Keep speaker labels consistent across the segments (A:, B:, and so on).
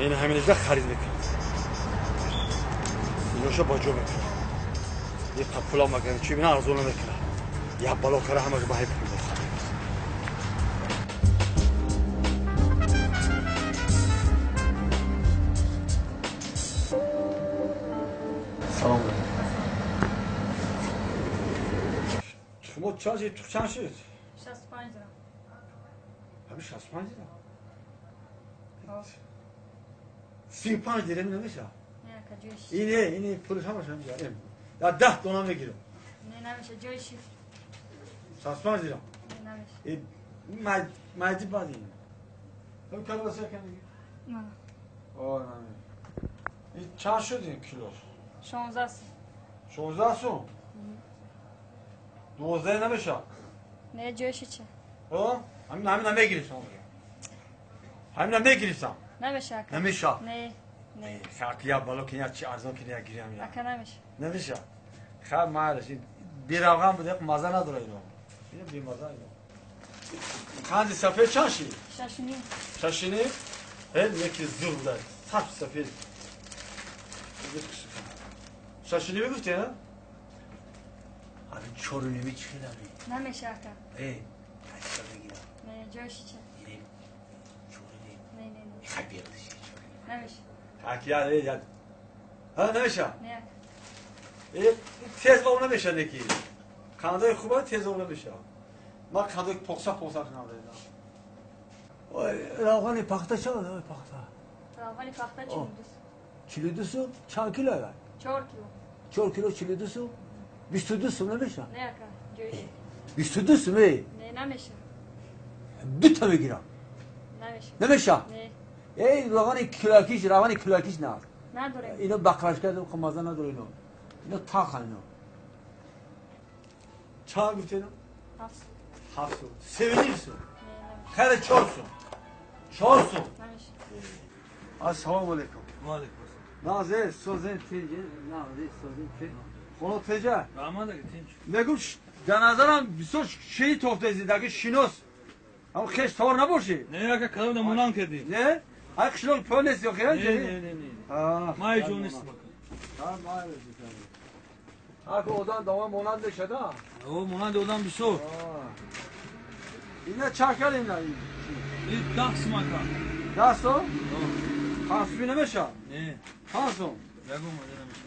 A: Ин ҳаминҷа харид мекунам. Иноша ба ҷо мекунам. Ин пула магар чи бина арзон намекунам. Я бало кара ҳамаш ба ҳай пул мехарам. Салом. Шумо чанд шид? Чанд шид?
B: 65 дирам.
A: Ҳамин 65 дирам? 35 дирам намеша?
B: Не, ака, ҷои шид.
A: Ине, ине пулш ҳамаш ҳаминҷа. Я 10 дона мегирам.
B: Не, намеша, ҷои шид.
A: 65 дирам?
B: Не, намеша.
A: Майди бад ин. Ҳам калбаса кан дига?
B: Не.
A: О, наме. Ин чанд шуд ин килош?
B: 16 сум.
A: 16 сум? 12 намеша?
B: Не, ҷои шид чи?
A: О, ҳамин ҳамина мегирифтам. Ҳамина мегирифтам.
B: Намеша, ака.
A: Намеша?
B: Не, не.
A: Хак я бало ки я чи арзон ки я гирям я.
B: Ака, намеша.
A: Намеша. Хай майлаш ин беравған буда маза надора ино. Ин бемаза ино. Қанди сафед чанд шид?
B: 6,5.
A: 6,5? Ҳел яки зур буда. Сап сафед. 6,5 гуфти, ҳа?
C: Ҳамин 4,5 чӣ хелами?
B: Намеша, ака.
C: Э, тачка мегирам.
B: Не, ҷои шид чи?
C: Ирем 4,5.
B: Не, не, не.
C: Хай бердиши 4,5.
B: Намеша.
A: Хак я, э, я. Ҳа, намеша?
B: Не, ака.
A: Э, тез боб намеша неки. Қандои хуба тез боб намеша. Ман қандои покса покса надорам.
C: Ой, равғани пахта чанд? Ой, пахта.
B: Равғани пахта 42 сум.
C: 42 сум? Чанд кило ай?
B: 4 кило.
C: 4 кило 42 сум? 22 сум намеша?
B: Не, ака, ҷои шид.
C: 22 сум, эй?
B: Не, намеша.
C: Дута мегирам.
B: Намеша.
C: Намеша?
B: Не.
C: Эй, равғани килакиш, равғани килакиш на.
B: Надорем.
C: Ино баклажка маза надора ино. Ино таха ино.
A: Чанд гуфти ино?
B: 7 сум.
A: 7 сум. 7,5 сум.
B: Не, намеша.
A: Хайр, 4 сум. 4 сум.
B: Намеша.
A: Ассалому алайкум.
D: Ва алайкум ассалом.
A: Назе, созен тинҷ, назе, созен тинҷ. Хоно теҷа?
D: Раҳмат ака, тинҷ.
A: Мегум, дар назарам бисёр шири тофта зиндаги шинос. Ам хеш тор набошӣ?
D: Не, ака, кадом монанд кардӣ?
A: Не? Ай қишлоқ пой нест ё хел?
D: Не, не, не, не. Ма ҳеҷ ҷо нестам, ака.
A: Ҳа, майли. Ака одам дома монанд мешада?
D: О, монанди одам бисёр.
A: Ина чанд кар ина?
D: Ин 10 сум, ака.
A: 10 сум? 5 суми намеша?
D: Не.
A: 5 сум?
D: Ягон маза намеша.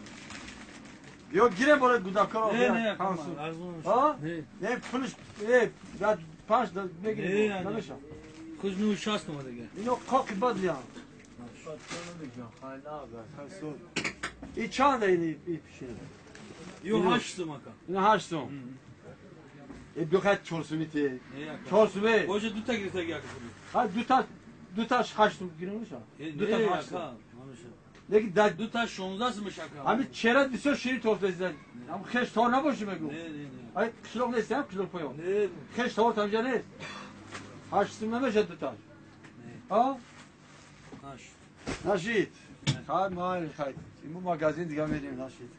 A: Ё гирем барои гудаккоро.
D: Не, не, ака,
A: 5 сум.
D: арзон намеша.
A: Ҳа?
D: Не.
A: Не, пулш, не, 5 мегирем.
D: Не,
A: намеша.
D: Худ 9,60 омада га.
A: Ино қоқи бад диям. И чанда ин пишина?
D: Ё 8 сум, ака.
A: Ин 8 сум. Э, бихай 4 суми те.
D: Не, ака.
A: 4 суми.
D: Боже, дута гирифтаги, ака, худи.
A: Ҳа, дута, дута 8 сум гирем меша? Дута
D: Не,
A: 8 сум.
D: ака, намеша.
A: Лекин да
D: Дута 16 сум ака.
A: ҳамин черат бисёр шири тофта зидан. Ҳам хеш тор набоши мегу.
D: Не, не, не.
A: Ай қишлоқ нест, ҳам қишлоқ поён.
D: Не.
A: Хеш тор тамҷа нест. 8 сум намеша дута. Ҳа?
D: Нашид.
A: Нашид. Хай, майли, хай. Имо магазин дига мерим, нашид.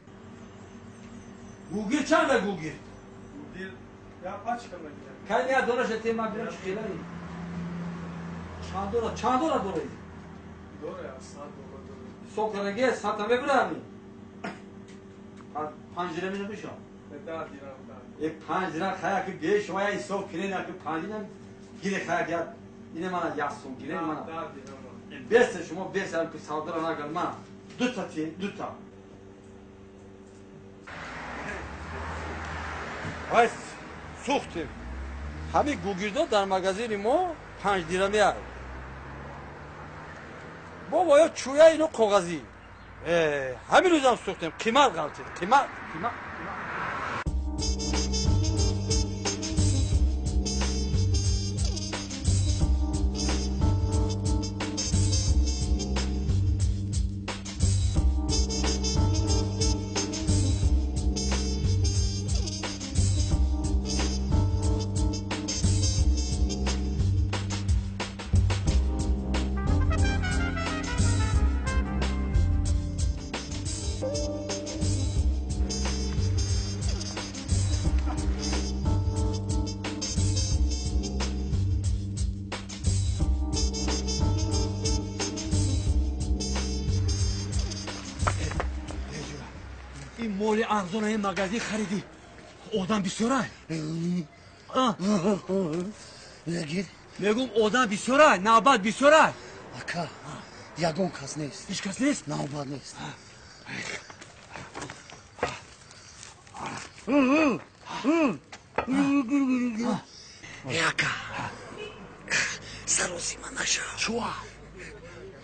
A: Гугир чанда гугир?
E: Гугир я пачка мегирам.
A: Кай не дораша те ма бирам чӣ Чанд дора, чанд дора дораи?
E: Дора, 100 дора дора.
A: Сокараге сата мебирами. 5 дирам намеша.
E: 10 дирам, да.
A: Э, 5 дирам хая ки геш вая ҳисоб кине на ки 5 дирам гире хая я ине мана 1 сум гире мана.
E: 10 дирам.
A: Бесе шумо бесе ки савдора нагар ман. Дута ти, дута. Ай сӯхтем. Ҳамин гугирдо дар магазини мо 5 дирами ай. Бобо ё чӯя ино коғазӣ. Э, ҳамин рӯзам сӯхтем, қимат ғалтид, қимат, қимат. Моли арзонаи магазин харидӣ. Одам бисёрай.
F: Нагир.
A: Мегум одам бисёрай, навбат бисёрай.
F: Ака, ягон кас нест.
A: Ҳеҷ кас нест?
F: Навбат нест. Ака, саросима нашав.
A: Чуа?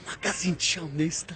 F: Магазинчиам нест.